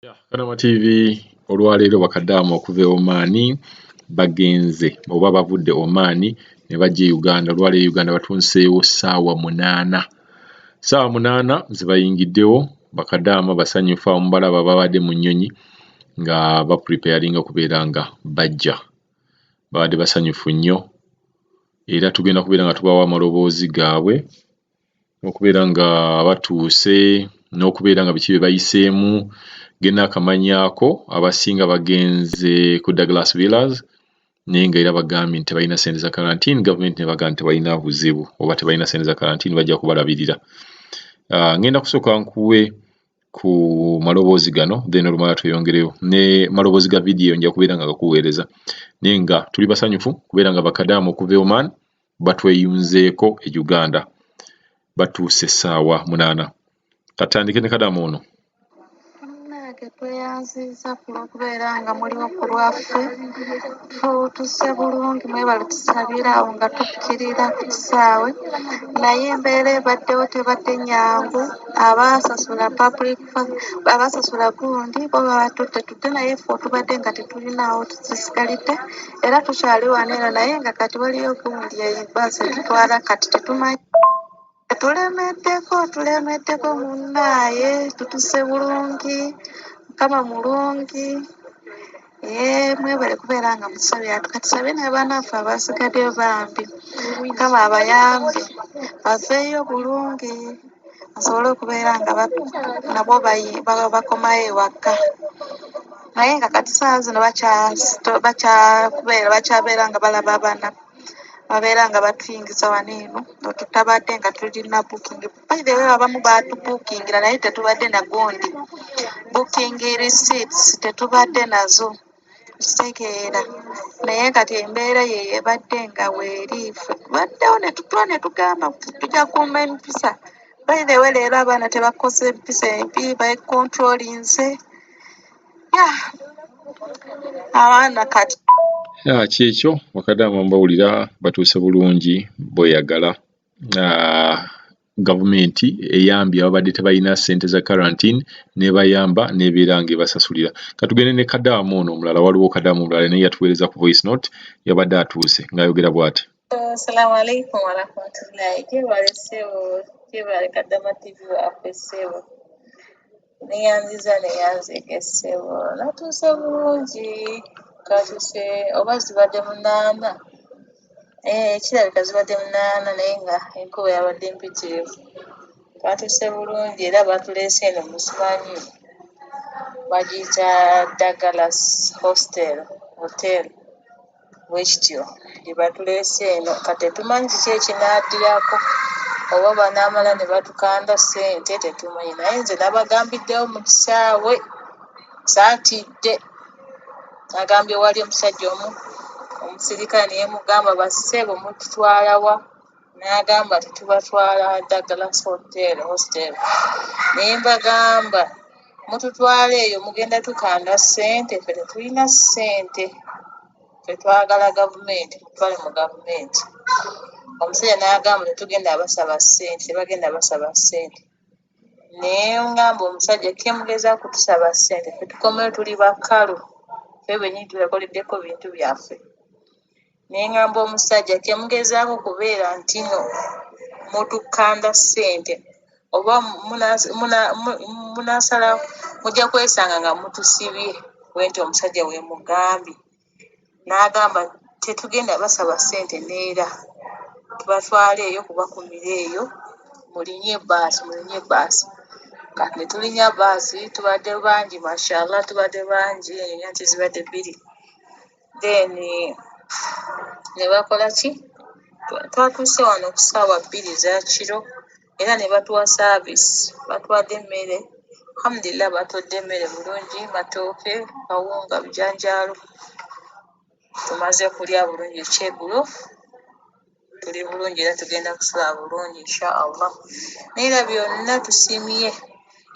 Kadama TV olwaleero bakadaama okuva e Oman bagenze oba bavudde Oman ne bajja e Uganda. Olwaleero e Uganda batunseewo ssaawa 8. Ssaawa 8 ze bayingiddewo. Bakadaama basanyufu, abamu balaba babadde mu nnyonyi nga bapreparinga okubeera nga bajja. Babadde basanyufu nnyo era tugenda kubeera nga tubawa amaloboozi gaabwe okubeera nga batuuse n'okubeera nga biki bye bayiseemu ge nnaakamanyaako. Abasinga bagenze ku Douglas Villas naye nga era bagambye nti tebalina ssente za quarantine, gavumenti ne bagamba nti tebalina buzibu oba tebalina ssente za quarantine bajja kubalabirira. Ngenda kusooka nkuwe ku maloboozi gano, then olumala tweyongereyo ne maloboozi ga vidiyo nja kubeera nga gakuweereza, naye nga tuli basanyufu kubeera nga bakadaama okuva e Oman batweyunzeeko e Uganda, batuuse essaawa 8. Katandike ne kadaama ono. Munnange, tweyanzizza ku lw'okubeera nga muliwo ku lwaffe. Tutuuse bulungi, mwebale tusabira awo nga tukkirira ku kisaawe, naye embeera ebaddewo tebadde nnyangu. Abaasasula public, abaasasula gundi bo babatutte tudde, naye ffe otubadde nga tetulinaawo tusigalidde era tukyali wano eno, naye nga kati waliyo gundi ebbaasi etutwala, kati tetumanyi. Tulemeddeko, tulemeddeko munnaaye, tutuse bulungi, Mukama mulungi. Ee, mwebale kubeera nga mutusabira. Katusabe n'abaanaffe abasigaddeyo bambi Mukama abayambe baveeyo bulungi basobole okubeera nga nabo bakomayo ewaka, naye nga kati saawa zino bakyakubeera bakyabeera nga balaba abaana babeera nga batuyingiza wano eno tutabadde nga tulina booking. By the way, abamu baatubookingira naye tetubadde na gundi, booking receipts tetubadde nazo, kitegeera? Naye kati embeera yeyo ebadde nga weeri, ffe tubaddewo ne tutula ne tugamba tujja kukuuma empisa. By the way, leero abaana tebakoze empisa embi, bacontrolinze ya abaana kati. Ya, kyekyo, bakadaama mbawulira batuuse bulungi bweyagala. Gavumenti eyambye ababadde tebalina ssente za quarantine n'ebayamba n'ebeera ng'ebasasulira. Katugende ne kadaama ono omulala, waliwo kadaama omulala naye yatuweereza ku voice note, yabadde atuuse ng'ayogera bw'ati. Assalamu alaikum warahmatullahi. Gyebale ssebo, gyebale Kadama TV waffe ssebo. Neyanziza neyanzige ssebo. Natuuse bulungi. Twatuuse oba zibadde 8. Eh, kirabika zibadde 8 naye nga enkuba yabadde mpitirivu. Twatuuse bulungi era batuleese eno musimanyi bagiyita Douglas Hostel Hotel bwe kityo gye batuleese eno. Kati tetumanyi kiki ekinaaddirako oba banaamala ne batukanda ssente tetumanyi, naye nze nabagambiddewo mu kisaawe saatidde. Nagambye wali omusajja omu omusirikale ne mugamba, "Bassebo, mututwala wa?" N'agamba, "Tetubatwala Douglas Hotel Hostel." Ne mbagamba, "Mututwala eyo mugenda tukanda ssente, ffe tetulina ssente, ffe twagala gavumenti, mutwale mu gavumenti." Omusajja n'agamba, "Tetugenda basaba ssente, tebagenda basaba ssente." Ne ngamba omusajja, "Kemugezaako kutusaba ssente, ffe tukomewo tuli bakkalu, ffe bennyini twekoleddeko bintu byaffe." Ne ngamba omusajja, "Kemugezaako kubeera ntino mutukanda ssente oba munasala mujja kwesanga nga mutusibye." Bwe nti omusajja we mugambye n'agamba, "Tetugenda basaba ssente neera tubatwala eyo kubakumira eyo, mulinye ebbaasi, mulinye ebbaasi." Kati ne tulinnya bbaasi, tubadde bangi, mashallah, tubadde bangi, ennyonyi anti zibadde bbiri. Then ne bakola ki? Twatuuse wano ku ssaawa 2 eza kiro era ne batuwa service, batuwadde emmere, alhamdulillah, batuwadde emmere bulungi, matooke, kawunga, bijanjaalo. Tumaze kulya bulungi ekyeggulo, tuli bulungi era tugenda kusula bulungi insha Allah. Naye era byonna tusiimye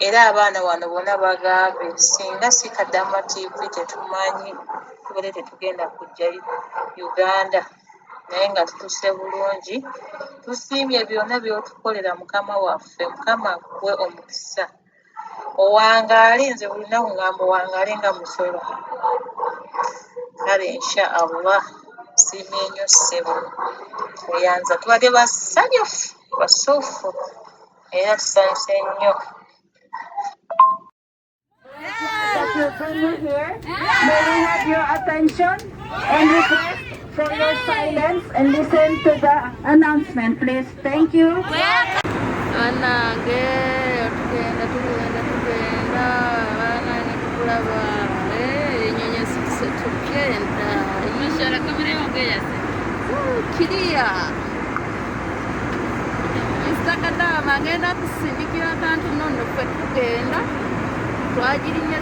era abaana wano bonna bagambye singa si Kadama TV tetumanyi tubadde tetugenda kujja Uganda, naye nga tutuuse bulungi. Tusiimye byonna by'otukolera mukama waffe, Mukama akuwe omukisa. Owangaale, nze buli lunaku ngamba owangaale nga musolo. Kale insha Allah, nsiimye nnyo ssebo. Tweyanza, tubadde basanyufu, basuufu era tusanyuse nnyo. That you bring you here. May we have your attention and request for your silence and listen to the announcement, please. Thank you. Bannange, tugenda, tugenda, tugenda. Bannange, tukulaba. Enyonyi esituse, tugenda. Kiriya Mr. Kadama agenda tusindikira akantu. Nonno ffe tugenda, twagirinye.